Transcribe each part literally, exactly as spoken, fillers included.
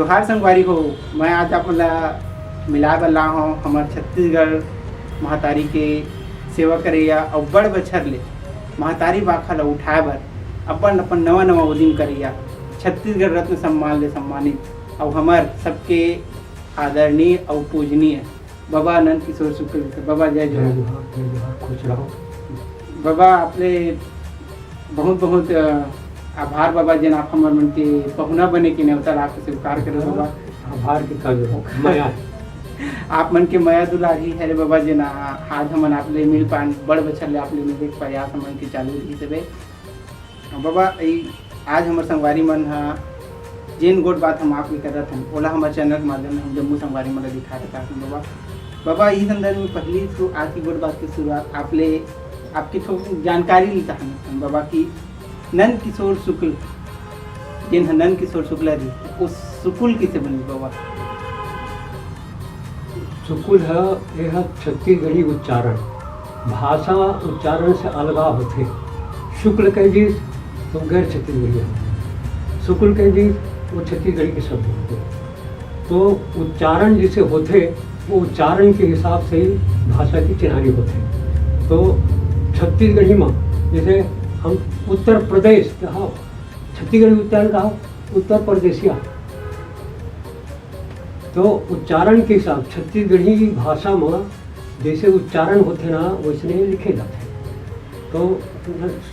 जोहार संगवारी हो, मैं आज आप मन ला मिलाए बर ला हूँ हमर छत्तीसगढ़ महतारी के सेवा करैया अउ बड़ बछर ले महतारी बाखा ला उठाए बर अपन अपन नवा नवा उदिम करैया छत्तीसगढ़ रत्न सम्मान ले सम्मानित अउ हमर सबके आदरणीय अउ पूजनीय बाबा नंद किशोर शुक्ल जी। बाबा जय जय जोहार। जोहार, जय जोहार, खुश रहो। बाबा, आपले बहुत बहुत, अ, आभार बाबा, जेन आप हमर मन के पहुना बने के नेवता ला आपके स्वीकार करे बाबा। आभार के का जरूरत, मया। आप मन के मया दुलार ही हरे बाबा, जेन आ-, आज हमन आपले मिल पान, बड़ बछर ले आपले मिले के प्रयास हमन के चालू रही हवे। बाबा, ई आज हमर संगवारी मन ह जेन गोठ बात हम आप के करत हन, ओला हमर चैनल के माध्यम ले हम जम्मो संगवारी मन ला दिखा देत हन बाबा। बाबा, ई संदर्भ में पहली तो आज की गोठ बात की शुरुआत आप ले, आपके थोड़ी जानकारी लेता हन बाबा कि नंद किशोर शुक्ल, जेन ह नंद किशोर शुक्ल रही, वो शुक्ल किसे बनी बाबा? शुक्ल ह, ये ह छत्तीसगढ़ी उच्चारण, भाषा उच्चारण से अलगा होथे। शुक्ल कह दीस तो गैर छत्तीसगढ़ी है, शुक्ल कह दीस वो छत्तीसगढ़ी के शब्द होथे। तो उच्चारण जिसे होथे, वो उच्चारण के हिसाब से ही भाषा की चिन्हारी होथे। तो छत्तीसगढ़ी में जैसे हम उत्तर प्रदेश कहा, छत्तीसगढ़ी उच्चारण कहा उत्तर प्रदेशिया। तो उच्चारण के हिसाब, छत्तीसगढ़ी भाषा में जैसे उच्चारण होथे ना, वैसने लिखे जाथे। तो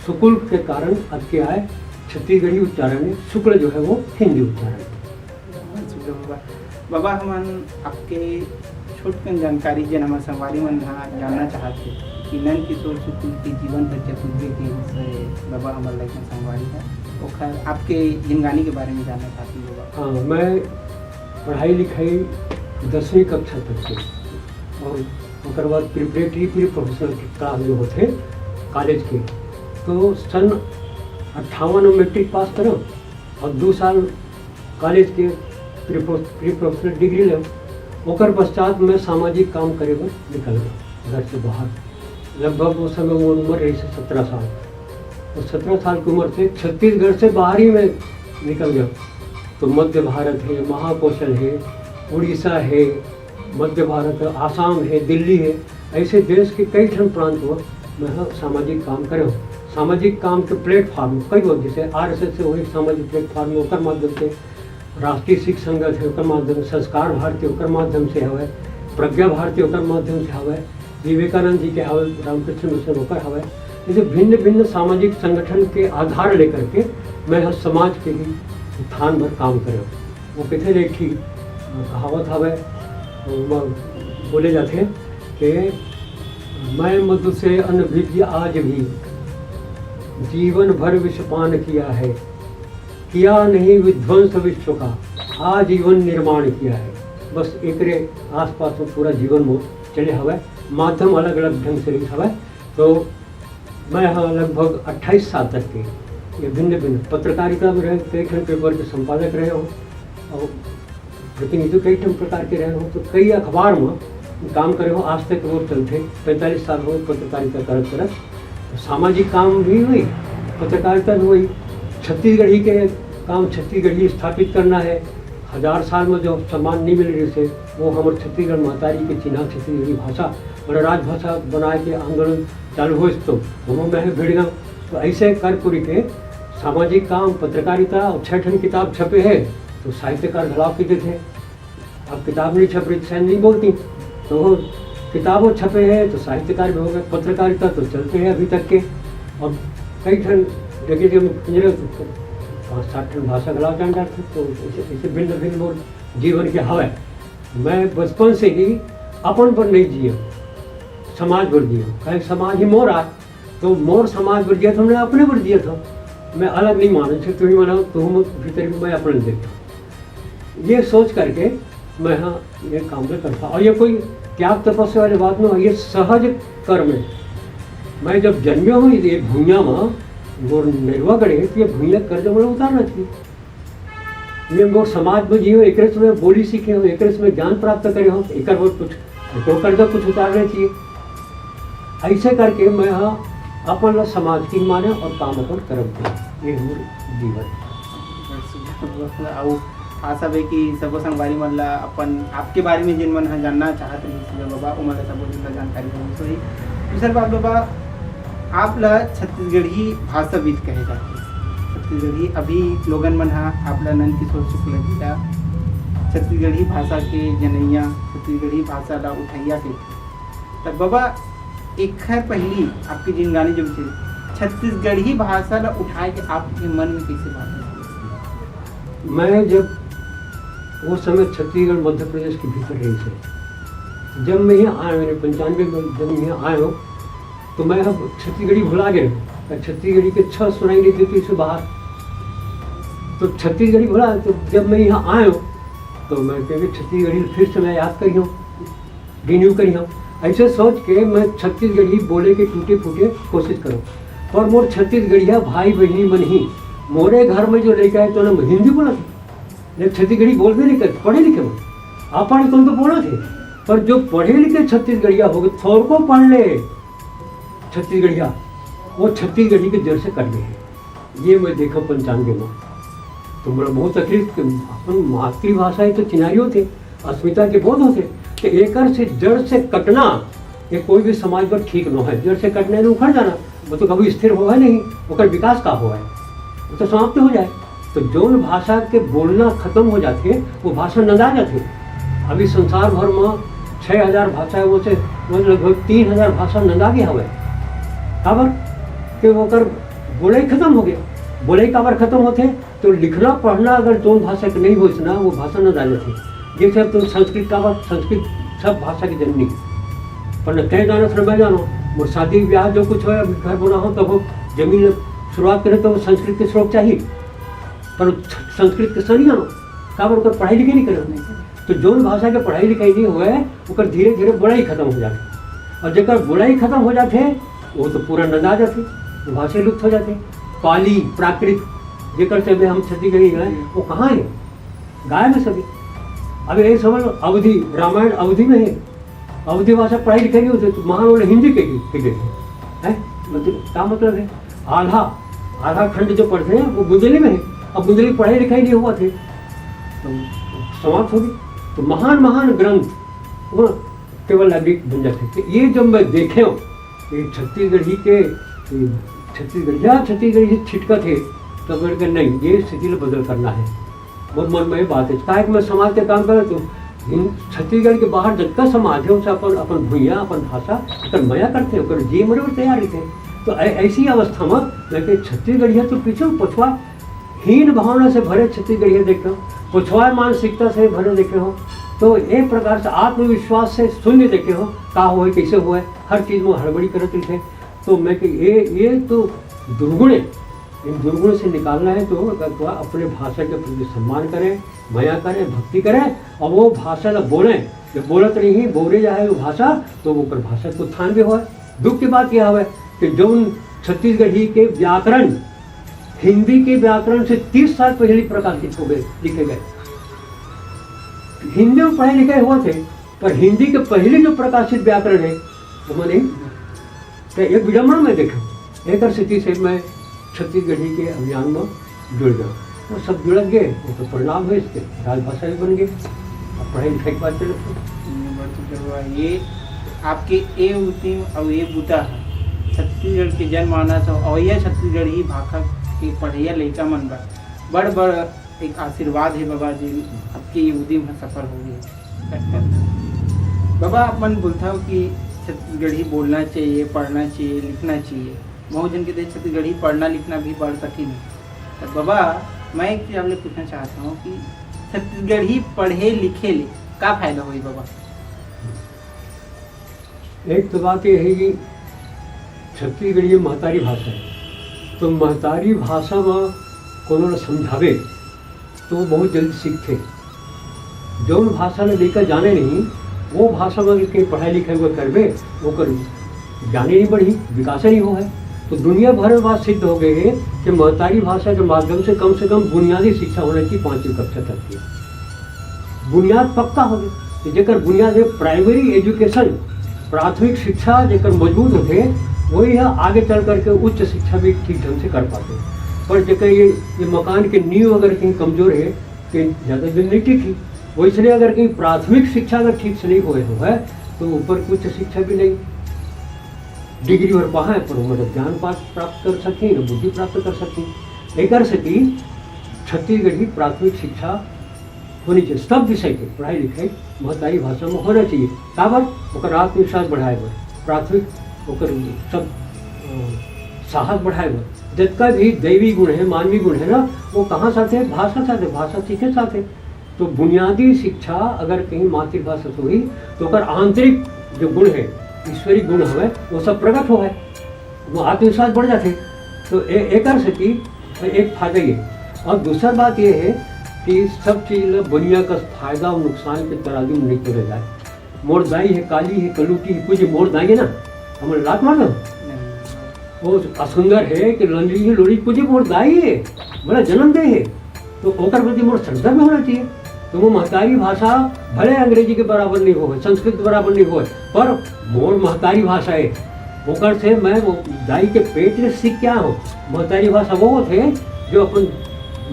शुक्ल के कारण अब क्या है, छत्तीसगढ़ी उच्चारण में शुक्ल जो है वो हिंदी उच्चारण है। बाबा, हमन आपके छोटकन जानकारी, जेन हमर संगवारी मन ह जानना चाहत हे कि नंद किशोर शुक्ल के जीवन पर चतुर्वेद के विषय बाबा हमर लइका संगवारी है, ओखर आपके जिंदगानी के बारे में जानना चाहत हे बाबा। हाँ, मैं पढ़ाई लिखाई दसवीं कक्षा तक की, और ओकर बाद प्रिपरेटरी, प्री प्रोफेशनल की क्लास जो होथे कॉलेज के, तो सन अट्ठावन में मैट्रिक पास करो और दो साल कॉलेज के pre Prof-, pre professional degree लेव। ओकर पश्चात मैं सामाजिक काम करे बर निकल गया घर से बाहर। लगभग उस समय वो उम्र रही से सत्रह साल। तो सत्रह साल की उम्र से छत्तीसगढ़ से बाहर ही मैं निकल गया। तो मध्य भारत है, महाकौशल है, उड़ीसा है, मध्य भारत है, आसाम है, दिल्ली है, ऐसे देश के कई ठन प्रांत में मैं ह सामाजिक काम करे हूँ। सामाजिक काम के प्लेटफॉर्म कई हो, जैसे आरएसएस से वही सामाजिक प्लेटफॉर्म में ओकर माध्यम से, राष्ट्रीय सिख संगत है ओकर माध्यम से, संस्कार भारती ओकर माध्यम से हवे, प्रज्ञा भारती ओकर माध्यम से हवे, विवेकानंद जी के हवे, रामकृष्ण मिशन ओकर हवे। जैसे भिन्न भिन्न सामाजिक संगठन के आधार लेकर के मैं ह समाज के ही उत्थान बर काम करे हूँ। वो कथे ले एक ठी कहावत हवे, वो बोले जाथे कि मैं मधु से अनभिज्ञ आज भी, जीवन भर विषपान किया है, किया नहीं विध्वंस विश्व का, आजीवन निर्माण किया है। बस एकरे आसपास में पूरा जीवन में चले हवे, माध्यम अलग-अलग ढंग से रहिस हवे। तो मैं ह लगभग अट्ठाईस साल तक के ये भिन्न-भिन्न पत्रकारिता में रहे, कई ठन पेपर के संपादक रहे हूँ और प्रतिनिधि कई ठन प्रकार के रहे हूँ, तो कई अखबार में काम करे हूँ। आज तक वो चलथे, पैंतालीस साल हो पत्रकारिता करत करत। सामाजिक काम भी हुई, पत्रकारिता भी हुई, छत्तीसगढ़ी के काम छत्तीसगढ़ी स्थापित करना है। हजार साल में जो सम्मान नहीं मिल रही से, वो हमर छत्तीसगढ़ महतारी के चिन्हा, छत्तीसगढ़ी भाषा, बड़ा राजभाषा बनाए के आंदोलन चालू होइस तो ओमा मैं ह भिड़ गया। तो ऐसे कर कुरी के सामाजिक काम, पत्रकारिता और छह ठन किताब छपे है, तो साहित्यकार घलाव के देथे। अब किताब नहीं छप रही, शायद नहीं बोलती, तो वो किताबों छपे है तो साहित्यकार भी हो गए, पत्रकारिता तो चलते हैं अभी तक के। और कई ठन जगह जगह में पिंजरे, पाँच सात ठन भाषा घलाव जान जाते, तो ऐसे, ऐसे भिन्न भिन्न मोर जीवन के हवय। मैं बचपन से ही अपन पर नहीं जिया, समाज पर जिया, काहे समाज ही मोर आय, तो मोर समाज पर जिया था, मैं अपने पर जिया था। मैं अलग नहीं माने, से तुम्ही मनाओ, तुम भीतर में, मैं अपने देखता। ये सोच करके मैं, हाँ, ये काम में करता। और ये कोई त्याग तपस्या वाली बात नहीं है, ये सहज कर्म है। मैं जब जन्मे हूँ ये भुइयां में, मोर नेरवा गड़े, तो ये भुइयां कर्ज मोला उतारना चाहिए। ये मोर समाज में जियो, एकरे से मैं बोली सीखे हूँ, एकरे से मैं ज्ञान प्राप्त करे हूँ, एकर मोर कुछ, तो कर्जा कुछ उतारना चाहिए। ऐसे करके मैं, हाँ, अपन ला समाज की माने और काम अपन करम के। ये हमर जीवन। अउ आशा हे कि सबो संगवारी मन ला अपन आपके बारे में जिन मन ह जानना चाहत रहिस हे बाबा, ओमन ला सबो झन ला जानकारी होइस होही। दूसर बात बाबा, आप ला छत्तीसगढ़ी भाषाविद कहे जाथे। छत्तीसगढ़ी अभी लोगन मन ह आप ला नंद किशोर शुक्ल जी ला छत्तीसगढ़ी भाषा के जनैया, छत्तीसगढ़ी भाषा ला उठैया कहिथे। त बाबा, एखर पहिली आपके जिन गाने जो थे, छत्तीसगढ़ी भाषा ला उठाए के आपके मन में कैसे बात आई? मैं जब वो समय छत्तीसगढ़ मध्य प्रदेश के भीतर रहिस हे, जब मैं यहाँ आया, मैंने पंचानवे में जब मैं यहाँ आया हूँ, तो मैं अब छत्तीसगढ़ी भुला गया। और छत्तीसगढ़ी के छ सुनाई नहीं देती इससे बाहर। तो छत्तीसगढ़ी भुला, तो जब मैं यहाँ आया हूँ, तो मैं कह छत्तीसगढ़ी फिर से मैं याद करी हूँ, रिन्यू करी हूँ। ऐसे सोच के मैं छत्तीसगढ़ी बोले के टूटे फूटे कोशिश करूँ। पर मोर छत्तीसगढ़िया भाई बहिनी मन ही, मोरे घर में जो लइका हे, तो ना हिंदी बोलथे, ना छत्तीसगढ़ी बोलबे नहीं करथे, पढ़े लिखे मन। अपन तो, तो बोलथे, पर जो पढ़े लिखे छत्तीसगढ़िया होगे, थोरको पढ़ ले छत्तीसगढ़िया, वो छत्तीसगढ़ी के जड़ से कट गए हे। ये मैं देखा पंचानवे में, तो मोला बहुत तकलीफ के, अपन मातृभाषा हे तो चिन्हारी होथे, अस्मिता के बोध होथे, तो एकर से जड़ से कटना, ये कोई भी समाज बर ठीक नो हे। जड़ से कटना यानी उखड़ जाना, वो तो कभी स्थिर होवय नहीं, ओकर विकास का होवय, वो तो समाप्त हो जाए। तो जौन भाषा के बोलना खत्म हो जाथे, वो भाषा नंदा जाथे। अभी संसार भर में छः हजार भाषा हे, वो से, वो लगभग तीन हजार भाषा नंदा गे हवय। काबर? कि ओकर बोलई खत्म हो गया। बोलई काबर खत्म होथे? तो लिखना पढ़ना अगर जौन भाषा के नहीं होइस ना, वो भाषा नंदा जाथे। जैसे अब तुम संस्कृत काबर, संस्कृत सब भाषा के जननी, पर न तैं जानो, न मैं जानो। मोर शादी ब्याह जो कुछ होय, अभी घर बनाहूँ, तब वो जमीन शुरुआत करे तो वो संस्कृत के श्लोक चाहिए, पर संस्कृत के सही जानो, काबर ओकर पढ़ाई लिखाई नहीं करे। तो जौन भाषा के पढ़ाई लिखाई नहीं होय, ओकर धीरे धीरे बोलई खत्म हो जाथे, और जेकर बोलई खत्म हो जाथे, वो तो पूरा नंदा जाथे, वो भाषा लुप्त हो जाथे। पाली, प्राकृत, जेकर से अभी हम छत्तीसगढ़ी हैं, वो कहाँ है? गायब है सभी। अब यही समझ लो, अवधी, रामायण अवधी में है, अवधी भाषा पढ़ाई लिखाई नहीं होती, तो महान वाले हिंदी के, के देते हैं। मतलब, क्या मतलब है? आल्हा, आल्हा खंड जो पढ़ते हैं, वो बुंदेली में है। अब बुंदेली पढ़ाई लिखाई नहीं हुआ थे, तो समाप्त हो गई। तो महान, महान ग्रंथ, वो केवल अभी बन जाते थे। ये जब मैं देखे हूँ, ये छत्तीसगढ़ी के, ये छत्तीसगढ़िया, छत्तीसगढ़ी से छिटका थे, तो मैंने कहा, "नहीं, ये स्थिति ला बदल करना है।" बहुत मन में ये बात है। काहे कि मैं समाज के काम करत हूँ, हिन-, छत्तीसगढ़ के बाहर जतका समाज है, उनसे अपन, अपन भुइयां, अपन भाषा, अपन मया करते हैं, ओकर जिए मरे बर तैयार रहते हैं। तो ऐ-, ऐसी अवस्था में मैं कहे, छत्तीसगढ़िया तो पीछे पछुआ, हीन भावना से भरे छत्तीसगढ़िया देखे हो, पछुआ मानसिकता से भरे देखे हो, तो एक प्रकार से आत्मविश्वास से शून्य देखे हो, का होय, कैसे होय, हर चीज में हड़बड़ी करत रहिथे। तो मैं कहे, ये, ये तो दुर्गुण है। इन दुर्गुण से निकालना है तो अगर तो अपने भाषा के प्रति सम्मान करें, मया करें, भक्ति करें, और वो भाषा ला बोलें। जब बोलत नहीं, बोले जाए वो भाषा, तो वो पर भाषा के उत्थान भी होय। दुख की बात यह है कि जौन छत्तीसगढ़ी के व्याकरण हिंदी के व्याकरण से तीस साल पहले प्रकाशित हो गए, लिखे गए। हिंदी में पढ़े लिखे हुए थे, पर हिंदी के पहले जो प्रकाशित व्याकरण है, वो नहीं। तो एक विडम्बना मैं देखा, एक स्थिति से मैं छत्तीसगढ़ी के अभियान में जुड़ गया। वो सब जुड़त गए, वो तो परिणाम है इसके, राजभाषा भी बन गई। अब पढ़ाई लिखाई के बात चले तो। ये बढ़ चुके हुआ, ये आपके ए उद्यम और ये बुता है, छत्तीसगढ़ के जनमानस और अवैया छत्तीसगढ़ी भाखा के पढ़ैया लइका मन बर बड़ बड़ एक आशीर्वाद है बाबा जी, आपके ये उद्यम ह सफल हो गए। बाबा, आप मन बोलता हो कि छत्तीसगढ़ी बोलना चाहिए, पढ़ना चाहिए, लिखना चाहिए। बहुत जन के देश छत्तीसगढ़ी पढ़ना लिखना भी बड़ कठिन है। तो बाबा, मैं एक चीज आपले पूछना चाहता हूँ कि छत्तीसगढ़ी पढ़े लिखे ले का फायदा होई बाबा? एक तो बात ये है कि छत्तीसगढ़ी महतारी भाषा है, तो महतारी भाषा में कोनो ला समझावे तो वो बहुत जल्दी सीखथे। जौन भाषा में लइका जाने नहीं, वो भाषा में कहीं पढ़ाई लिखाई वो करबे, ओकर ज्ञाने नहीं बढ़ी, विकास नहीं हो है। तो दुनिया भर में बात सिद्ध हो गई है कि महतारी भाषा के माध्यम से कम से कम बुनियादी शिक्षा होना चाहिए, पाँचवीं कक्षा तक की बुनियाद पक्का हो गई। तो जेकर बुनियाद है, प्राइमरी एजुकेशन, प्राथमिक शिक्षा जेकर मजबूत होते, वही है आगे चल करके उच्च शिक्षा भी ठीक ढंग से कर पाते। पर जेकर ये, ये मकान के नींव अगर कहीं कमजोर है, कि ज्यादा दिन नहीं टिकी। वैसने अगर कहीं प्राथमिक शिक्षा अगर ठीक से नहीं होए होवय, तो ऊपर उच्च शिक्षा भी नहीं, डिग्री भर पढ़ाए, पर ओमन ज्ञान पा-, प्राप्त कर सकही, न बुद्धि प्राप्त कर सकही। एकर सेती छत्तीसगढ़ी प्राथमिक शिक्षा होनी चाहिए, सब विषय के पढ़ाई लिखाई महतारी भाषा में होना चाहिए। काबर? ओकर आत्मविश्वास बढ़ाए बर, प्राथमिक ओकर सब, अ, साहस बढ़ाए बर। जतका भी दैवी गुण है, मानवी गुण है ना, वो कहाँ से आथे? भाषा से आथे, भाषा सीखे से आथे। तो बुनियादी शिक्षा अगर कहीं मातृभाषा से होही, तो ओकर आंतरिक जो गुण है, ईश्वरी गुण हवे, वो सब प्रकट होवय, वो आत्मविश्वास बढ़ जाथे। तो ए-, एकर सेती एक फायदा ये। और दूसर बात ये है कि सब चीज ल बनिया कस फायदा और नुकसान के तराजू में नहीं तोले जाए। मोर दाई है, काली है, कलूटी है, कुछ मोर दाई है ना, हमन लात मार दो। वो असुंदर है कि लंगड़ी है, लोड़ी, कुछ मोर दाई है, मोला जन्म दे है, तो ओकर प्रति मोर श्रद्धा भी होना चाहिए। तो वो महतारी भाषा भले अंग्रेजी के बराबर नहीं होवे, संस्कृत के बराबर नहीं होवे, पर मोर महतारी भाषा है। ओकर से मैं वो दाई के पेट ले सीख के आए हूँ। महतारी भाषा वो होथे जो अपन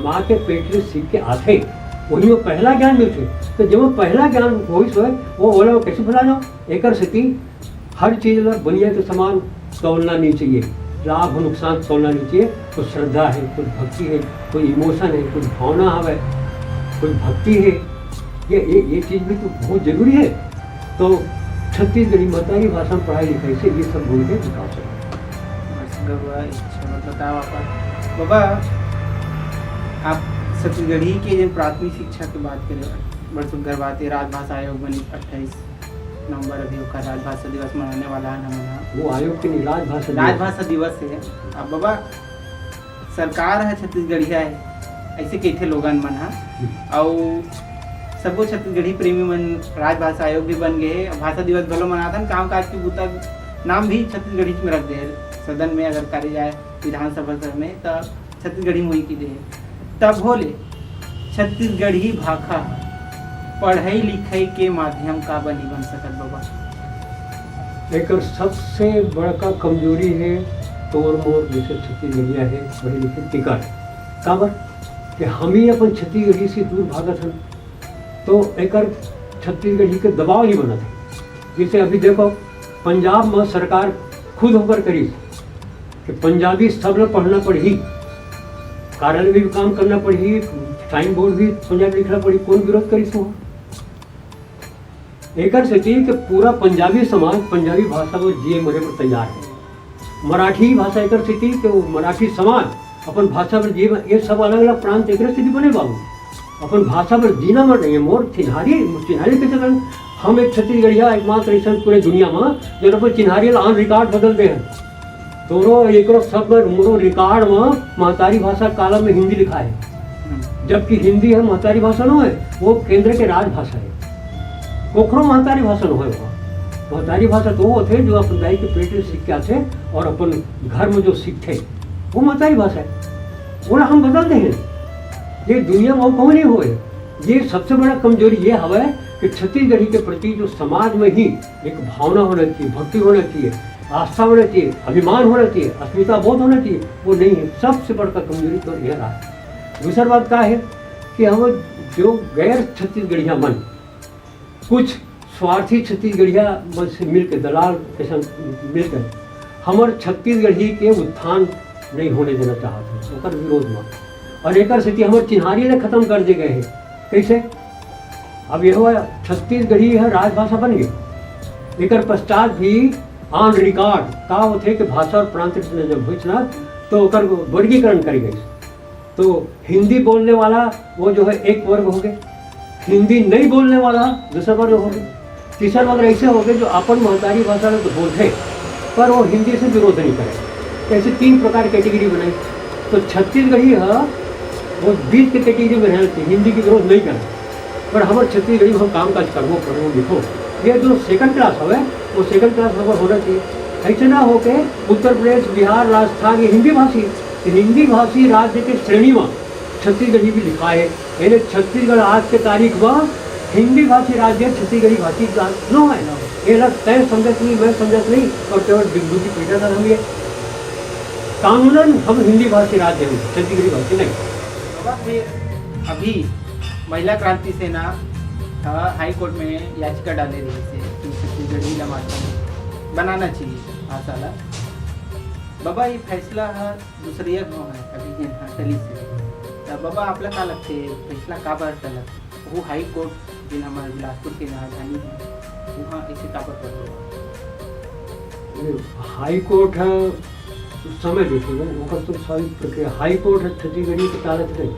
माँ के पेट ले सीख के आथे, वही वो पहला ज्ञान मिलथे। तो जब वो पहला ज्ञान होइस होय, वो ओला वो कैसे भुला जाओ? एकर सेती हर चीज ला बनिया के समान तौलना नहीं चाहिए, लाभ और नुकसान तौलना नहीं चाहिए। कुछ श्रद्धा है, कुछ भक्ति है, कोई इमोशन है, कुछ भावना हवे, कुछ भक्ति है, ये, ये, ये चीज भी तो बहुत जरूरी है। तो छत्तीसगढ़ी महतारी भाषा में पढ़ाई लिखाई से ये सब गुण के विकास होगा। बस गवा, अच्छा, मतलब, का बाबा, बाबा, आप छत्तीसगढ़ी के जो प्राथमिक शिक्षा की बात करें, बड़ सुंदर बात है, राजभाषा आयोग बनी अट्ठाईस नवंबर, अभी ओकर राजभाषा दिवस मनाने वाला है हमन ह। वो आयोग के नहीं, राजभाषा दिवस। राजभाषा दिवस है। अब बाबा, सरकार है छत्तीसगढ़िया है, ऐसे कहते लोगन मन ह। हम्म। अउ सबो छत्तीसगढ़ी प्रेमी मन राजभाषा आयोग भी बन गए, भाषा दिवस घलो मनाथन, काम काज के बूता नाम भी छत्तीसगढ़ी में रख दे। सदन में अगर करे जाए, विधानसभा सब में, तो छत्तीसगढ़ी में होई की दे। तब होले छत्तीसगढ़ी भाखा पढ़ई लिखई के माध्यम का बनी बन सकत बाबा? एकर सबसे बड़का कमजोरी है तोर मोर जैसे छत्तीसगढ़िया है पढ़े लिखे तेकर। काबर? कि हम ही अपन छत्तीसगढ़ी से दूर भागत हन, तो एकर छत्तीसगढ़ी के दबाव नहीं बनत है। जैसे अभी देखो, पंजाब में सरकार खुद होकर करी कि पंजाबी सब ल पढ़ना पड़ही, कार्यालय में भी काम करना पड़ही, साइन बोर्ड भी पंजाबी लिखना पड़ही, कौन विरोध करी सो? एकर सेती कि पूरा पंजाबी समाज पंजाबी भाषा बर जिए मरे बर तैयार है। मराठी भाषा एकर सेती कि वो मराठी समाज अपन भाषा बर जिए, ये सब अलग-अलग प्रांत एकर सेती बने बाबू। अपन भाषा बर जीना मर नहीं है। मोर चिन्हारी, चिन्हारी कैसे करन? हम एक छत्तीसगढ़िया एकमात्र ऐसा पूरे दुनिया में, जो अपन चिन्हारी ला on record बदल दे हैं। तोरो एकरो सब में मोरो रिकॉर्ड में महतारी भाषा कालम में हिंदी लिखा है, हम्म। जबकि हिंदी है महतारी भाषा नो है, वो केंद्र के राजभाषा है। कोखरो महतारी भाषा नो है वहाँ। महतारी भाषा तो वो थे जो अपन दाई के पेट में सीख के आते और अपन घर में जो सीखते, वो महतारी भाषा है। वो ना हम बदल दे हैं। ये दुनिया में वो कहूँ नहीं हुए। ये सबसे बड़ा कमजोरी ये हवा है कि छत्तीसगढ़ी के प्रति जो समाज में ही एक भावना होना चाहिए, भक्ति होना चाहिए, आस्था होना चाहिए, अभिमान होना चाहिए, अस्मिता बोध होना चाहिए, वो नहीं है। सबसे बड़का कमजोरी तो यह रहा है। दूसर बात का है कि हम जो गैर छत्तीसगढ़िया मन, कुछ स्वार्थी छत्तीसगढ़िया मन से मिलके, दलाल के संग मिलकर हमर छत्तीसगढ़ी के उत्थान नहीं होने देना चाहत है, ओकर विरोध में। और एकर सेती हमर चिन्हारी ले खत्म कर दे गए हैं। कैसे? अब यह हुआ, छत्तीसगढ़ी है, राजभाषा बन गई। एकर पश्चात भी on record का होथे कि भाषा और प्रांत के जब होइस ना, तो ओकर वर्गीकरण करे गए। तो हिंदी बोलने वाला वो जो है एक वर्ग हो गए, हिंदी नहीं बोलने वाला दूसरा वर्ग हो गए, तीसरा वर्ग ऐसे हो गए जो अपन महतारी भाषा में तो बोलते, पर वो हिंदी से विरोध नहीं करे। तो ऐसे तीन प्रकार कैटेगरी बनाई। तो छत्तीसगढ़ी है, वो बीच के कैटेगरी में रहना चाहिए, हिंदी के विरोध नहीं करना। पर हमर छत्तीसगढ़ी में हम काम काज करबो, पढ़बो, लिखो। ये जो सेकंड क्लास हवे, वो सेकंड क्लास हमार होना चाहिए। ऐसे ना हो के उत्तर प्रदेश, बिहार, राजस्थान ये हिंदी भाषी, हिंदी भाषी राज्य के श्रेणी में छत्तीसगढ़ी भी लिखा है। यानी छत्तीसगढ़ आज के तारीख में हिंदी भाषी राज्य, छत्तीसगढ़ी भाषी राज्य नो है। ये ना तय समझत नहीं, मैं समझत नहीं, और केवल डिगडुगी पीटा था हम ये। कानूनन हम हिंदी भाषी राज्य हैं, छत्तीसगढ़ी भाषी नहीं। बाबा, फिर अभी महिला क्रांति सेना ह हाई कोर्ट में याचिका डाले रहिस हे कि छत्तीसगढ़ी ला माध्यम बनाना चाहिए भाषा ला। बाबा, ये फैसला ह दूसरइया घांव हे, अभी जेन ह टलिस हे। त बाबा, आप ला का लगथे, फैसला काबर टलत हे? वो हाई कोर्ट, जेन हमर बिलासपुर के राजधानी हे, वहाँ ऐसे काबर कर दो? हाई कोर्ट ह समय देथे ना, ओकर तो सारी प्रक्रिया। हाई कोर्ट ह छत्तीसगढ़ी के टालत नहीं,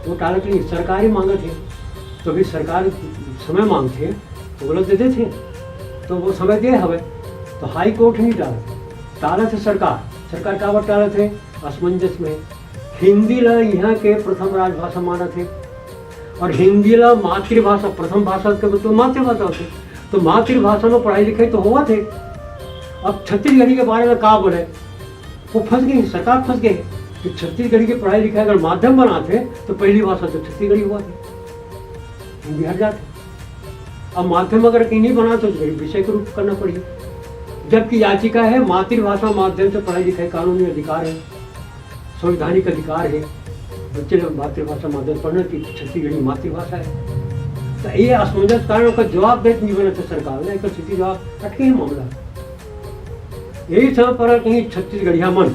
वो टालत नहीं, सरकार ही मांगत हे, तो अभी सरकार समय मांगथे, तो वो लोग दे देथे, तो वो समय दे हवे, तो हाई कोर्ट नहीं टालत, टालत हे सरकार। सरकार काबर टालत हे? असमंजस में। हिंदी ला यहाँ के प्रथम राजभाषा मानत हे, और हिंदी ला मातृभाषा, प्रथम भाषा के मतलब मातृभाषा होथे, तो मातृभाषा में पढ़ाई लिखाई तो होवत हे। अब छत्तीसगढ़ी के बारे में का बोले, वो फंस गए, सरकार फंस गए कि छत्तीसगढ़ी के पढ़ाई लिखाई अगर माध्यम बनात हे, तो पहली भाषा तो छत्तीसगढ़ी होवत हे, हिंदी हट जात हे। अब माध्यम अगर कहीं नहीं बना, तो फिर विषय के रूप करना पड़ी, जबकि याचिका हे मातृभाषा माध्यम से पढ़ाई लिखाई कानूनी अधिकार हे, संवैधानिक अधिकार हे, बच्चे लोग मातृभाषा माध्यम पढ़ना की छत्तीसगढ़ी मातृभाषा हे। तो ये असमंजस कारण का जवाब देत नहीं बनत हे सरकार ला, एकर सीधी जवाब अटके हे मामला। यही सब पर कहीं छत्तीसगढ़िया मन,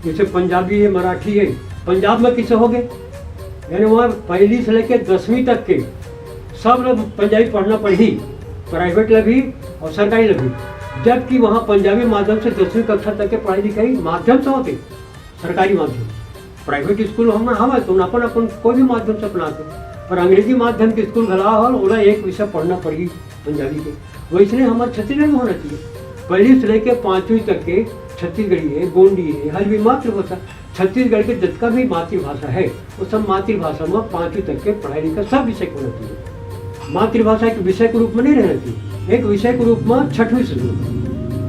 जैसे पंजाबी हे, मराठी हे, पंजाब में किसे हो गए, यानी वहाँ पहली से लेके दसवीं तक के सब लोग पंजाबी पढ़ना पढ़ी, प्राइवेट ला भी और सरकारी ला भी, जबकि वहाँ पंजाबी माध्यम से दसवीं कक्षा तक के पढ़ाई लिखाई माध्यम से होथे, सरकारी माध्यम। प्राइवेट स्कूल हमन हवय, तो अपन, अपन कोई भी माध्यम से अपना के, पर अंग्रेजी माध्यम के स्कूल घला हल, ओला एक विषय पढ़ना पड़ही पंजाबी के। वैसने हमर छत्तीसगढ़ में होना चाहिए। पहली से लेके पाँचवीं तक के छत्तीसगढ़ी हे, गोंडी हे, हल्बी मातृभाषा, छत्तीसगढ़ के जितना भी मातृभाषा हे, वो सब मातृभाषा में पाँचवीं तक के पढ़ाई लिखाई सब विषय के होना चाहिए। मातृभाषा एक विषय के रूप में नहीं रहना चाहिए, एक विषय के रूप में छठवीं से शुरू,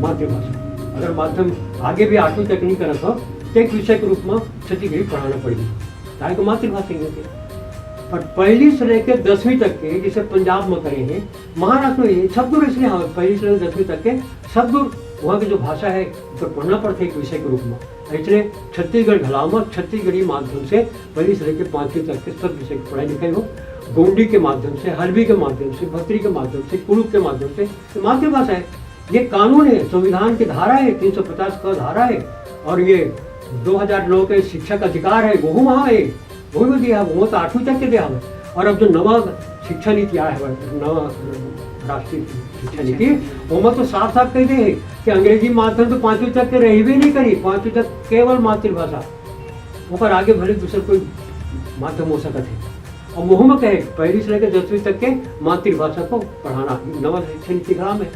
मातृभाषा। अगर माध्यम आगे भी आठवीं तक नहीं करत हो, तो एक विषय के रूप में छत्तीसगढ़ी पढ़ाना पड़ही, ताकि मातृभाषा ही होती। पर पहली से लेकर दसवीं तक के, जैसे पंजाब में करे हे, महाराष्ट्र में ये सब दूर इसलिए, हाँ, पहली से लेकर दसवीं तक के सब दूर वहाँ की जो भाषा हे, उस पर पढ़ना पड़ता है एक विषय के रूप में। इसलिए छत्तीसगढ़ घलाव में छत्तीसगढ़ी माध्यम से पहली से लेकर पाँचवीं तक के सब विषय की पढ़ाई लिखाई हो। गोंडी के माध्यम से, हल्बी के माध्यम से, भत्री के माध्यम से, कुड़ुख के माध्यम से, ये मातृभाषा हे। ये कानून हे, संविधान की धारा हे, तीन सौ पचास क धारा हे, और ये दो हजार नौ के शिक्षा का अधिकार हे, वो वहाँ हे, वो भी दिया, वो तो आठवीं तक के दिया हे। और अब जो नवा शिक्षा नीति आया हे, नवा राष्ट्रीय शिक्षा नीति, वो में तो साफ साफ कह दे हे कि अंग्रेजी माध्यम तो पाँचवीं तक के रहिबे नहीं करी, पाँचवीं तक केवल मातृभाषा, ओकर आगे भले दूसर कोई माध्यम हो सकत हे। और वो में कहे, पहली से लेकर दसवीं तक के मातृभाषा को पढ़ाना, नवा शिक्षा नीति का नाम हे।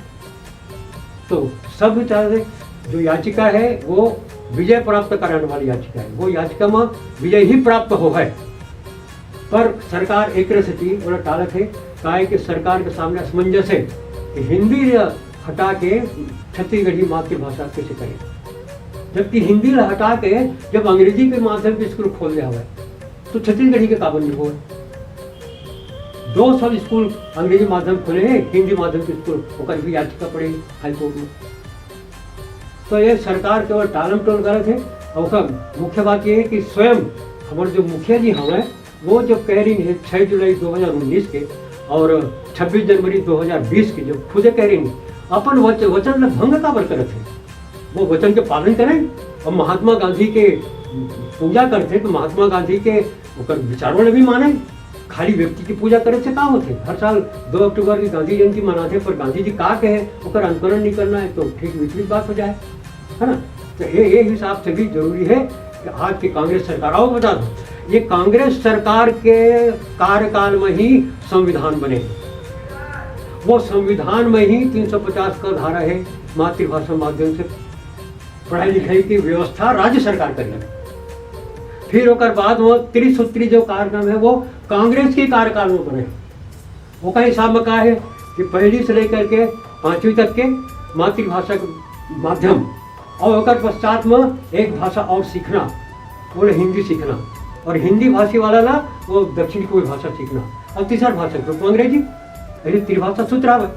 तो सब विचार से जो याचिका हे, वो विजय प्राप्त कराने वाली याचिका हे, वो याचिका में विजय ही प्राप्त हो हे। पर सरकार एक तरह से थी, बोला टालत हे, काहे कि सरकार के सामने असमंजस हे कि हिंदी हटा के छत्तीसगढ़ी मातृभाषा कैसे करें, जबकि हिंदी ला हटा के जब अंग्रेजी के माध्यम के स्कूल खोल दिया हुआ है, तो छत्तीसगढ़ी के काबर नहीं हुआ? दो सौ स्कूल अंग्रेजी माध्यम खुले हे, हिंदी माध्यम के स्कूल, ओकर भी याचिका पड़े हाई कोर्ट में। तो ये सरकार केवल टालम टोल करत हे, और ओकर मुख्य बात ये हे कि स्वयं हमर जो मुखिया जी हवय, वो जो कह रही है छह जुलाई दो हज़ार उन्नीस के और छब्बीस जनवरी दो हज़ार बीस के, जो खुदे कह रही है, अपन वच-, वचन ला भंग काबर करत हे? वो वचन के पालन करें। और महात्मा गांधी के पूजा करते तो महात्मा गांधी के ओकर विचारों ला भी माने, खाली व्यक्ति की पूजा करे से का होथे? हर साल दो अक्टूबर की गांधी जयंती मनाथे, पर गांधी जी का कहे, ओकर अनुकरण नहीं करना है, तो ठीक विपरीत बात हो जाए, है ना? तो ये, ये हिसाब से भी जरूरी है कि आज की कांग्रेस सरकार, आओ बता दो, ये कांग्रेस सरकार के कार्यकाल में ही संविधान बने, वो संविधान में ही तीन सौ पचास का धारा है, मातृभाषा माध्यम से पढ़ाई लिखाई की व्यवस्था राज्य सरकार करी। फिर ओकर बाद वो त्रिसूत्री जो कार्यक्रम है, वो कांग्रेस के कार्यकाल में बने। ओकर हिसाब में का है कि पहली से लेकर के पाँचवीं तक के मातृभाषा के माध्यम, और ओकर पश्चात में एक भाषा और सीखना, वो हिंदी सीखना, और हिंदी भाषी वाला ला वो दक्षिणी कोई भाषा सीखना, और तीसर भाषा के रूप में अंग्रेजी, यानी त्रिभाषा सूत्र आवे।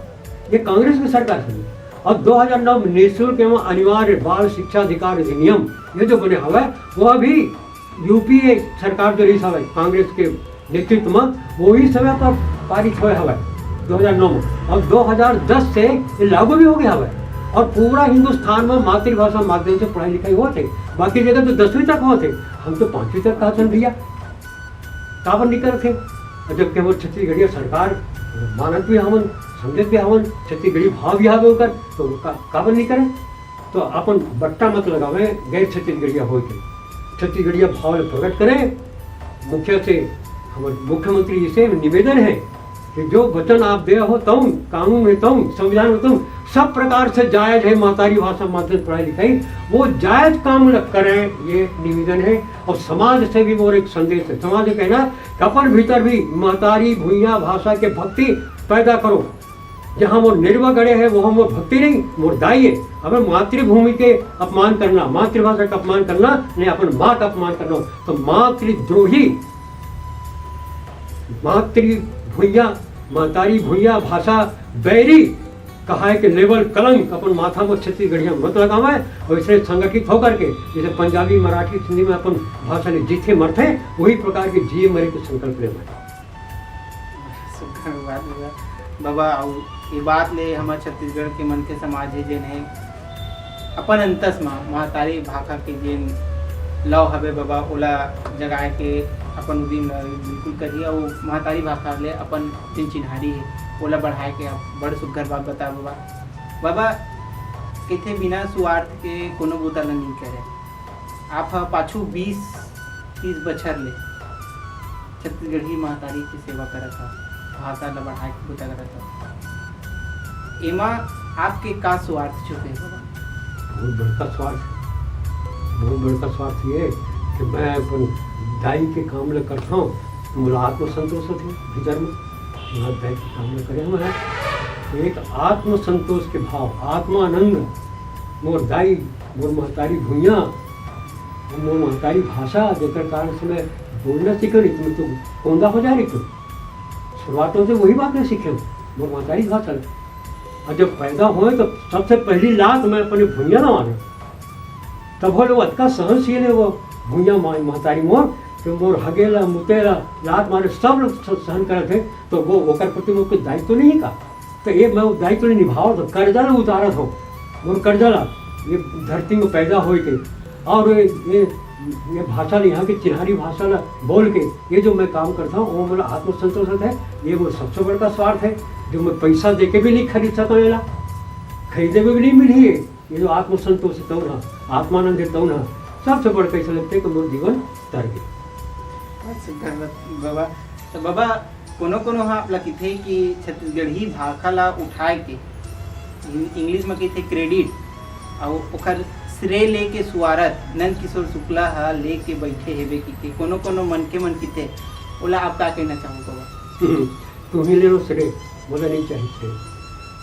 ये कांग्रेस की सरकार है। और दो हज़ार नौ में निःशुल्क एवं अनिवार्य बाल शिक्षा अधिकार अधिनियम, ये जो बने हुआ है, वो अभी यूपीए सरकार जो रही हवे, कांग्रेस के नेतृत्व में वही समय पर पारित होय हवय, दो हज़ार नौ में। और दो हज़ार दस से ये लागू भी हो गया हवय। और पूरा हिंदुस्तान में मातृभाषा माध्यम से पढ़ाई लिखाई होत हे। बाकी जगह तो दसवीं तक होत हे, हम तो पाँचवीं तक कहत हन भैया, काबर नहीं करत हे? और जबकि हमर छत्तीसगढ़िया सरकार मानत भी हवन, समझत भी हवन, छत्तीसगढ़ी भाव भी हवे ओकर, तो का-, काबर नहीं करे? तो अपन बट्टा मत लगावे गैर छत्तीसगढ़िया होय के। छत्तीसगढ़िया भाव ल प्रकट करें। मुखिया से हमर मुख्यमंत्री जी से निवेदन है कि जो वचन आप दे हो तउन, कानून में तउन, संविधान में तउन, सब प्रकार से जायज है महतारी भाषा माध्यम से पढ़ाई लिखाई। वो जायज काम ल करें, ये निवेदन है। और समाज से भी मोर एक संदेश है, समाज से कहना कि अपन भीतर भी महतारी भुइयां भाषा के भक्ति पैदा करो। जहाँ मोर नेरवा गड़े है, वहाँ मोर भक्ति नहीं, मोर दाई है। अगर मातृभूमि के अपमान करना, मातृभाषा का अपमान करना, नहीं, अपन माँ का अपमान करना, तो मातृद्रोही, मातृ भुइया, महतारी भुइया भाषा बैरी कहाय के लेवल कलंक अपन माथा में छत्तीसगढ़िया मत लगावे। और इसलिए संगठित होकर के जैसे पंजाबी, मराठी, हिंदी में अपन भाषा ले जीथे मरथे, वही प्रकार के जिए मरे के संकल्प ले। सुघर बात बा। बाबा, अउ ये बात ले हमर छत्तीसगढ़ के मनखे समाज हे, जेन हे अपन अंतस म महतारी भाखा के जेन लव हवे बाबा, ओला जगाए के अपन उदिम ल बिल्कुल करही, अउ महतारी भाखा ले अपन जेन चिन्हारी हे, ओला बढ़ाए के आप बड़ सुघर बात बता बाबा। बाबा, कहिथे बिना सुवार्थ के कोनो बूता ल नइ करे। आप ह पाछू बीस तीस बछर ले छत्तीसगढ़ी महतारी के सेवा करत हव, भाषा ल बढ़ाए के बूता करत हव, एमा आपके का स्वार्थ छुपे हे बाबा? बहुत बड़का स्वार्थ, बहुत बड़का स्वार्थ ये कि मैं अपन दाई के काम ल करथव, तो मोला आत्मसंतोष होथे भीतर में, मोला दाई के काम ल करे हवं। एक आत्मसंतोष के भाव, आत्मानंद, मोर दाई, मोर महतारी भुइयां, मोर महतारी भाषा, जेकर कारण से मैं बोलना सीखे रहिथंव, तो कोंदा हो जाय रहिथंव। शुरुआत में तो वही बात मैं सीखे हवं, मोर महतारी भाषा। और जब पैदा होय तो सबसे पहली लात मैं अपने भुइयां ला मारे। तब वो लोग अतका सहनशील हे वो भुइयां माई महतारी मोर, कि मोर हगे ला, मुते ला, लात मारे, सब लोग स-, सहन करत हे, तो वो ओकर प्रति मोर कुछ दायित्व नहीं का? तो ये मैं वो दायित्व नहीं निभावत हवं, कर्जा ला उतारत हवं, मोर कर्जा ला, ये धरती में पैदा होय के, और ये, ये, ये भाषा ला, यहाँ के चिन्हारी भाषा ला बोल के, ये जो मैं काम करत हवं, वो मोला आत्मसंतोष होत हे। ये मोर सबसे बड़का स्वार्थ हे, जो मैं पैसा दे के भी नहीं खरीद सकंव, एला खरीदे में भी नहीं मिलही। ये जो आत्मसंतोष हे तउन ह, आत्मानंद हे तउन ह, सबसे बड़का ऐसा लगथे कि मोर जीवन तर गे। बस, धन्यवाद बाबा। तो बाबा, कोनो कोनो ह आप ला किथे कि छत्तीसगढ़ी भाखा ला उठाए के, इंग-, इंग्लिश में किथे credit, अउ ओकर श्रेय लेके सुवारथ नंद किशोर शुक्ला ह लेके बैठे हेबे कि, कि कोनो कोनो मनखे मन किथे, ओला आप का कहना चाहो बाबा? तुम ही ले लो श्रेय, मोला नहीं चाहिए श्रेय।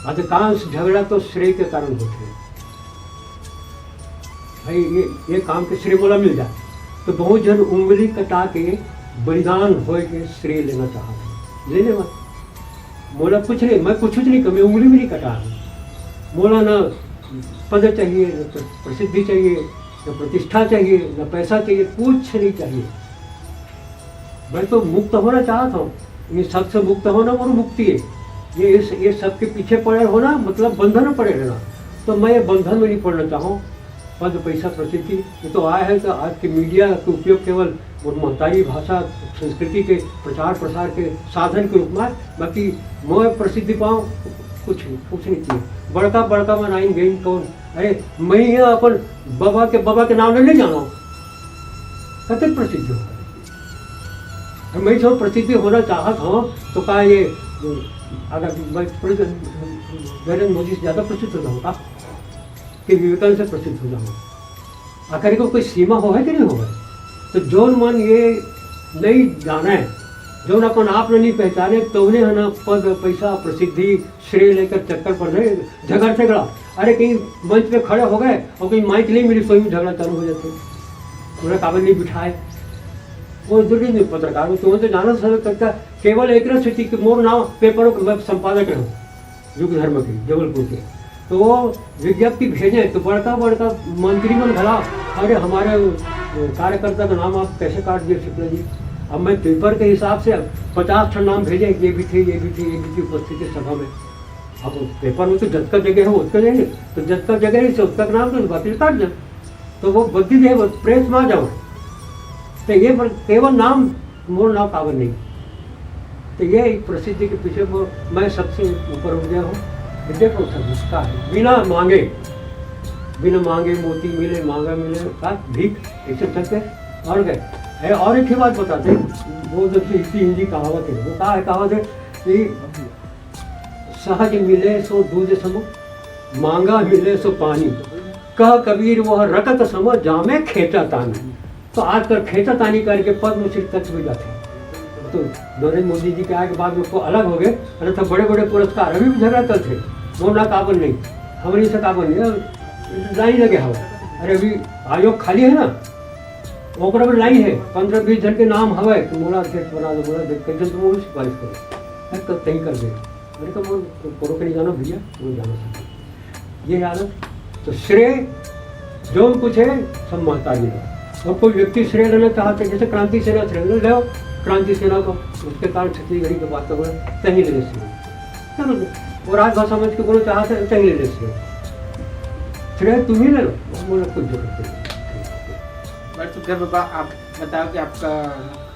अधिकांश झगड़ा तो श्रेय के कारण होथे। भाई, ये, ये काम के श्रेय मोला मिल जाए, तो बहुत झन उंगली कटा के बलिदान होय के श्रेय लेना चाहत हे। ले ले मत। मोला कुछ नहीं, मैं कुछ नहीं करूँ, मैं उंगली भी नहीं कटा हूँ। मोला ना पद चाहिए, ना प्र-, प्रसिद्धि चाहिए, ना प्रतिष्ठा चाहिए, ना पैसा चाहिए, कुछ नहीं चाहिए। मैं तो मुक्त होना चाहत हूँ। ये सब से मुक्त होना मोर मुक्ति हे। ये, ये, ये सब के पीछे पड़े होना मतलब बंधन में पड़े रहना। तो मैं ये बंधन में नहीं पड़ना चाहूँ। पद, पैसा, प्रसिद्धि, ये तो आय हे तो आज के मीडिया के उपयोग केवल मोर महतारी भाषा, संस्कृति के प्रचार प्रसार के साधन के रूप में। बाकी मैं प्रसिद्धि पाऊँ, कुछ नहीं, कुछ नहीं चाहिए। बड़का बड़का में नाइन गई कौन? अरे, मैं ही अपन बाबा के, बाबा के नाम ले नहीं जाना। कतक प्रसिद्धि होगा? मैं जो प्रसिद्धि होना चाहत हूँ, तो का ये, अगर मैं प्रेसिडेंट, नरेंद्र मोदी से ज़्यादा प्रसिद्ध हो जाऊँगा कि विवेकानंद से प्रसिद्ध हो जाऊँगा? आखिर को कोई सीमा हो है कि नहीं हो है? तो जोन मन ये नहीं जाने, जोन अपन आप ल नहीं पहचाने, तो उन्हें है ना पद, पैसा, प्रसिद्धि, श्रेय लेकर चक्कर पर नहीं, झगड़ झगड़ा। अरे, कहीं मंच पे खड़े हो गए और कहीं माइक नहीं मिली, तो ही झगड़ा चालू हो जाते। पूरा कागज नहीं बिठाए। वो जरूरी नहीं पत्रकार, वो तो, वो तो जाना सर करता, केवल एक सेती कि मोर नाम पेपर में संपादक रहूं, युग धर्म के, जबलपुर के। तो वो विज्ञप्ति भेजे, तो बड़का बड़का मंत्री मन घला, "अरे, हमारे, अ, कार्यकर्ता का नाम आप कैसे काट दिए शुक्ला जी?" अब मैं पेपर के हिसाब से पचास ठन नाम भेजे, ये भी थे, ये भी थे, ये भी थे उपस्थित है सभा में। अब पेपर में तो जतका जगह है, ओतका जगह, तो जतका जगह है, से ओतका नाम तो बाकी काट दे। तो वो बद्दी दे, वो प्रेस में आ जाओ। तो ये पर केवल नाम, मोर नाम काबर नहीं। तो ये एक प्रसिद्धि के पीछे वो मैं सबसे ऊपर उठ गया हूँ। देखो, सब उसका है, बिना मांगे, बिना मांगे मोती मिले, मांगा मिले का भीख, ऐसे करके और गए। है, और एक ही बात बताते हैं, वो जो हिंदी, हिंदी कहावत है, वो कहा है, कहावत है कि सहज मिले सो दूध सम, मांगा मिले सो पानी। कह कबीर वह रकत सम, जामे खेचा तानी। तो आजकल खेचा तानी करके पद्मश्री तक भी जाते हैं। तो नरेंद्र मोदी जी के आए के बाद में को अलग हो गए, अरे तो बड़े बड़े पुरस्कार अभी भी झगड़ा करते हैं, मोर नाम काबर नहीं, हमरे से काबर नहीं, लाइन लगे हवा। अरे अभी आयोग खाली है ना, ओकरा में लाइन है, पंद्रह बीस जन के नाम हवा है, तो मोला अध्यक्ष बना दो, मोला अध्यक्ष, कैसे तुम वो सिफारिश करो, मैं कल तय कर दे। मैंने कहा, "वो करो के नहीं जाना भैया, तुम जाना सकते।" ये हालत, तो श्रेय जो कुछ है, सब महतारी है। और कोई व्यक्ति श्रेय लेना चाहते, जैसे क्रांति सेना श्रेय ले लो, क्रांति सेना को, उसके कारण छत्तीसगढ़ी के वातावरण कहीं ले श्रेय। चलो, वो राजभाषा मंच के बोलो चाहते हैं, कहीं ले श्रेय। श्रेय तुम ही ले लो, बोलो, "कोई जरूरत नहीं।" बट सुखधर बाबा, आप बताओ कि आपका,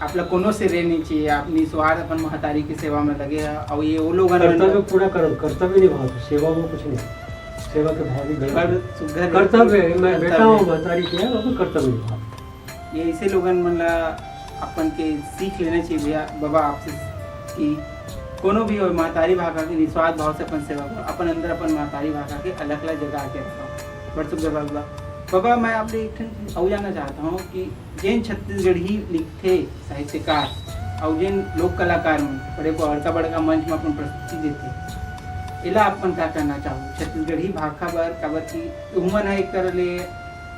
आप ला कोनो से रे नहीं चाहिए, आप निस्वार्थ अपन महतारी की सेवा में लगे हैं, और ये वो लोग कर्तव्य पूरा करो, कर्तव्य नहीं भाव, सेवा में कुछ नहीं, सेवा के भाव भी गलत पर है। सुघर कर्तव्य है, मैं बेटा हूँ, महतारी के है, वो कर्तव्य नहीं भाव। ये ऐसे लोगन मन ला अपन के सीख लेना चाहिए भैया, बाबा आपसे, कि कोनो भी हो, महतारी भाखा के निस्वार्थ भाव से अपन सेवा करो, अपन अंदर अपन महतारी भाखा के अलग-अलग जगह आके रखो। बड़ सुघर बाबा। बाबा, मैं आपसे एक ठन चीज अउ जानना चाहता हूँ कि जेन छत्तीसगढ़ी लिखथे साहित्यकार अउ जेन लोक कलाकार मन बड़े बड़का बड़का मंच में अपन प्रस्तुति देथे, एला आप मन का कहना चाहो छत्तीसगढ़ी भाखा बर? काबर कि उमन ह एक तरह ले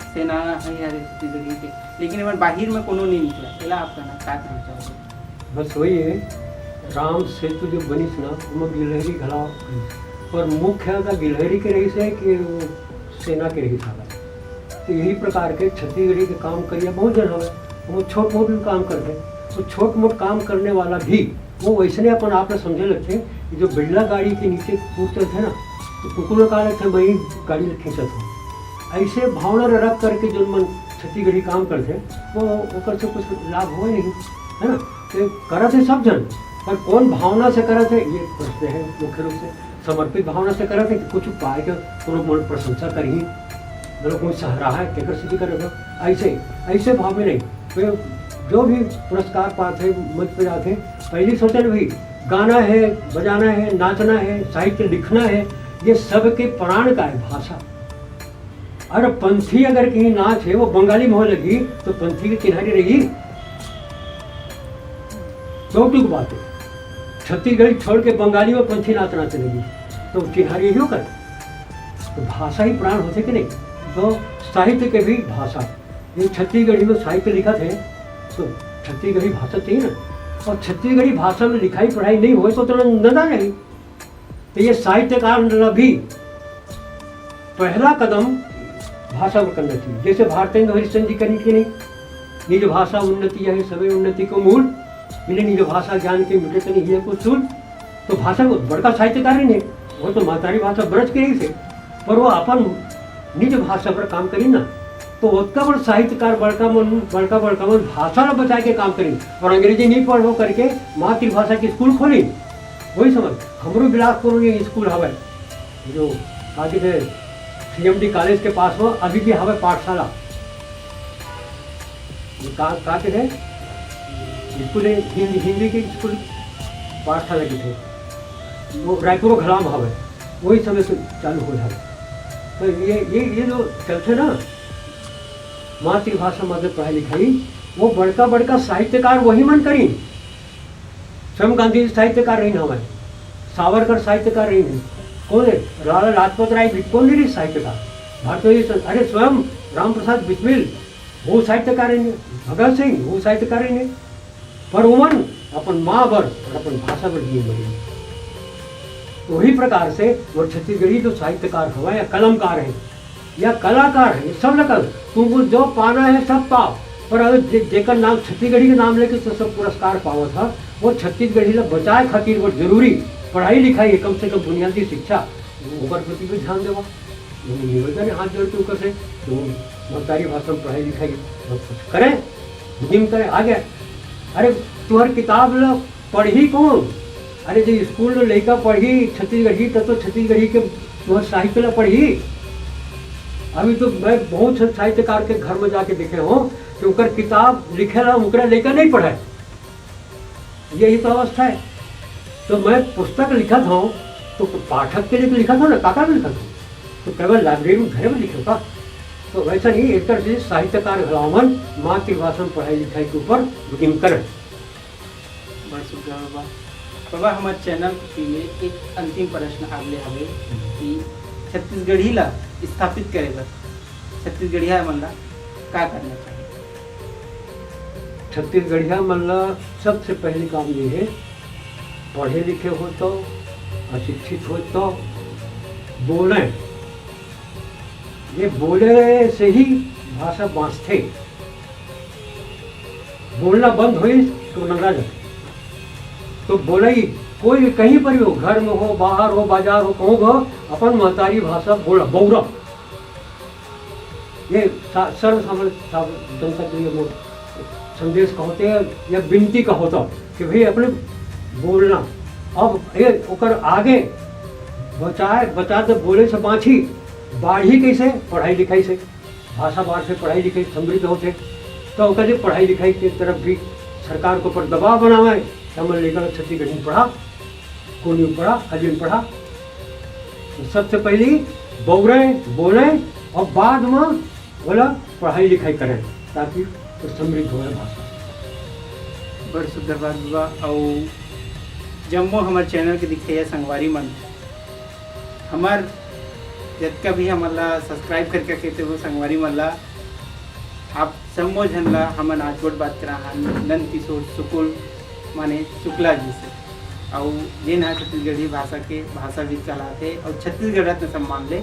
सेना है हरे छत्तीसगढ़ी के, लेकिन एमन बाहिर में कोनो नहीं निकला, एला आप कहना, का कहना चाहो? बस वही है, राम सेतु जो बनिस ना, ओमा गिलहरी घला, पर मुख्य का गिलहरी के रहिस है कि वो सेना के रहिस हवय। तो यही प्रकार के छत्तीसगढ़ी के काम करिया बहुत जन हवय, वो छोट मोट भी काम करथे। तो छोट मोट काम करने वाला भी वो वैसने अपन आप ला समझे लगथे कि जो बिड़ला गाड़ी के नीचे कूद चलथे ना, तो कुकुर का लगथे, वही गाड़ी ला खींचत हो। ऐसे भावना ला रख करके जो मन छत्तीसगढ़ी काम करथे, वो ओकर से कुछ लाभ होय नहीं, है ना? तो करत है सब जन, पर कौन भावना से करत है, ये प्रश्न है मुख्य रूप से। समर्पित भावना से करत है कि कुछ पाए के कोनो मोर प्रशंसा करही, मतलब कोई सराहा है, तेकर से भी करे हो। ऐसे, ऐसे भाव में नहीं। तो जो भी पुरस्कार पाते हैं, मंच पे जाते हैं, पहली सोचन भी गाना है, बजाना है, नाचना है, साहित्य लिखना है, ये सब के प्राण का है भाषा। अरे पंथी अगर कहीं नाच है, वो बंगाली में हो लगी, तो पंथी के किनारे रही। दो टूक बात है, छत्तीसगढ़ी छोड़ के बंगाली में पंथी नाच नाचने लगी, तो चिन्हारी यही कर। तो भाषा ही प्राण होथे कि नहीं? तो साहित्य के भी भाषा, ये छत्तीसगढ़ी में साहित्य लिखत है, तो छत्तीसगढ़ी भाषा चाहिए ना। और छत्तीसगढ़ी भाषा में लिखाई पढ़ाई नहीं होय तो तोला नंदा नहीं। तो ये साहित्यकार ला भी पहला कदम भाषा में करना चाहिए, जैसे भारतेंदु हरिश्चंद्र जी करिन कि नहीं, निज भाषा उन्नति यह सबै उन्नति को मूल, बिना निज भाषा ज्ञान के मिटत नहीं है कुछ सूल। तो भाषा में बड़का साहित्यकार ही नहीं, वो तो महतारी भाषा ब्रज के ही थे, पर वो अपन निज भाषा पर काम करिन ना, तो ओतका बड़ साहित्यकार, बड़का मन, बड़का, बड़का मन भाषा ला बचाए के काम करिन। और अंग्रेजी नहीं पढ़ो करके मातृभाषा की स्कूल खोलिन। वही समझ, हमरो बिलासपुर में स्कूल हवय, जो का कहिथे, सीएमडी कॉलेज के पास में अभी भी हवय पाठशाला। ये का, का कहिथे, स्कूल है, हिंदी, हिंदी के स्कूल, पाठशाला कहिथे, वो रायपुर घला में हवय, वही समय से चालू होय हवय। तो ये, ये, ये जो चलथे ना, मातृभाषा में पढ़ाई लिखाई, वो बड़का बड़का साहित्यकार वही मन करिन। स्वयं गांधी जी साहित्यकार रहिन हवय, सावरकर साहित्यकार रहिन हे, कौन है? लाला लाजपत राय भी कौन नहीं रही साहित्यकार? भारत में ये सब, अरे स्वयं राम प्रसाद बिस्मिल वो साहित्यकार रहिन हे, भगत सिंह वो साहित्यकार रहिन हे, पर उमन अपन माँ बर और अपन भाषा बर जिए मरे। तो वही प्रकार से वो छत्तीसगढ़ी जो साहित्यकार हवय या कलमकार है या कलाकार है, ये सब लगन तुमको जो पाना है सब पाओ, पर अगर जे-, जेकर नाम छत्तीसगढ़ी के नाम लेके तो सब पुरस्कार पावत ह, वो छत्तीसगढ़ी ला बचाए खातिर वो जरूरी पढ़ाई लिखाई है, कम से कम बुनियादी शिक्षा, ओकर प्रति भी ध्यान देवा। ये निवेदन है हाथ जोड़ के ऊपर से, तो महतारी भाषा में पढ़ाई लिखाई, सब कुछ करें, बुकिंग करें, आ गया। अरे, तुम्हारी किताब ला पढ़ही कौन? अरे, जो स्कूल में लइका पढ़ही छत्तीसगढ़ी, तब तो छत्तीसगढ़ी के तुहर साहित्य ला पढ़ही। अभी तो मैं बहुत से साहित्यकार के घर में जाके देखे हूँ कि उनकर किताब लिखे ला उनकरा लइका नहीं पढ़े। यही तो अवस्था है। तो मैं पुस्तक लिखत हूँ तो पाठक के लिए तो लिखत हूँ ना, काका भी लिखत हूँ। तो केवल लाइब्रेरी में, घरे में लिखे का? तो वैसा नहीं, एक तरह से साहित्यकार घलावन मातृभाषा में पढ़ाई लिखाई के ऊपर बुकिंग करें। बड़ सुघर बाबा। बाबा, हमर चैनल के लिए एक अंतिम प्रश्न आप ले हवे कि छत्तीसगढ़ी ला स्थापित करे बर छत्तीसगढ़िया मन ला का करना चाहिए? छत्तीसगढ़िया मन ला सबसे पहली काम ये है, पढ़े लिखे हो तो, अशिक्षित हो तो बोलें। ये बोले से ही भाषा बाँचथे। बोलना बंद होइस तो नंगा जाथे। तो बोलई कोई भी कहीं पर भी हो, घर में हो, बाहर हो, बाजार हो, कहूँ भी हो, अपन महतारी भाषा बोला, बउरा। ये सा-, सर्वसामान्य सा-, जनता के लिए वो संदेश का होते हैं या विनती का होता कि भाई अपने बोलना। अब ये ओकर आगे बचाए, बचा दे, बोले से बाँची, बाढ़ी कैसे? पढ़ाई लिखाई से। भाषा बाढ़ से पढ़ाई लिखाई समृद्ध होथे, तो ओकर लिए पढ़ाई लिखाई के तरफ भी सरकार के ऊपर दबाव बनावे कि हमर लइका ला छत्तीसगढ़ी में पढ़ा, कोनी में पढ़ा, हरियन पढ़ा। तो सबसे पहली बउरे, बोले और बाद में बोला पढ़ाई लिखाई करें, ताकि वो समृद्ध हो भाषा। बड़ सुंदर बात बा। अउ जम्मो हमर चैनल के दिखइया संगवारी मन, हमर जतका भी हमन ला सब्सक्राइब करके रखे थे वो संगवारी मन ला, आप सम्मो झन ला हमन आज गोठ बात करा हन नंद किशोर शुक्ल माने शुक्ला जी से। अउ जेन ह छत्तीसगढ़ी भाषा के भाषाविद कहलाथे अउ छत्तीसगढ़ रत्न सम्मान ले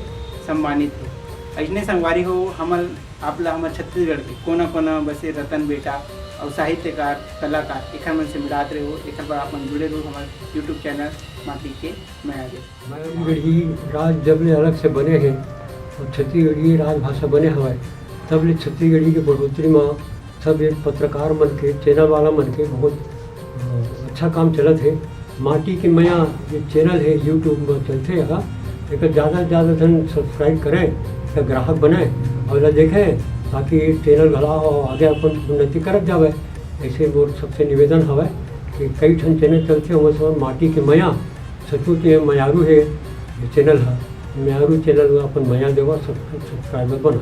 सम्मानित हे। अइसने संगवारी हो, हमन आप ला हमर छत्तीसगढ़ के कोना कोना बसे रतन बेटा अउ साहित्यकार, कलाकार, एखर मन से मिलात रहो। एखर बर आप मन जुड़े रहो हमर YouTube चैनल माटी के मया दे। मयारू गढ़ी राज जब ले अलग से बने हे और छत्तीसगढ़ी राजभाषा बने हवय, तब ले छत्तीसगढ़ी के बढ़ोतरी म सब ये पत्रकार मन के, चैनल वाला मन के बहुत, अ, अच्छा काम चलत हे। माटी के मया ये चैनल हे, YouTube म चलथे, एला एकर ज़्यादा से ज़्यादा झन सब्सक्राइब करें, एकर ग्राहक बने और एला देखें, ताकि ये चैनल घला आगे अपन उन्नति करत जावे। ऐसे मोर सबसे निवेदन हवय कि कई ठन चैनल चलथे, ओमा से माटी के मया सचमुच ये मयारू हे, ये चैनल ह, मयारू चैनल में अपन मया देवा, सब सब्सक्राइबर बना।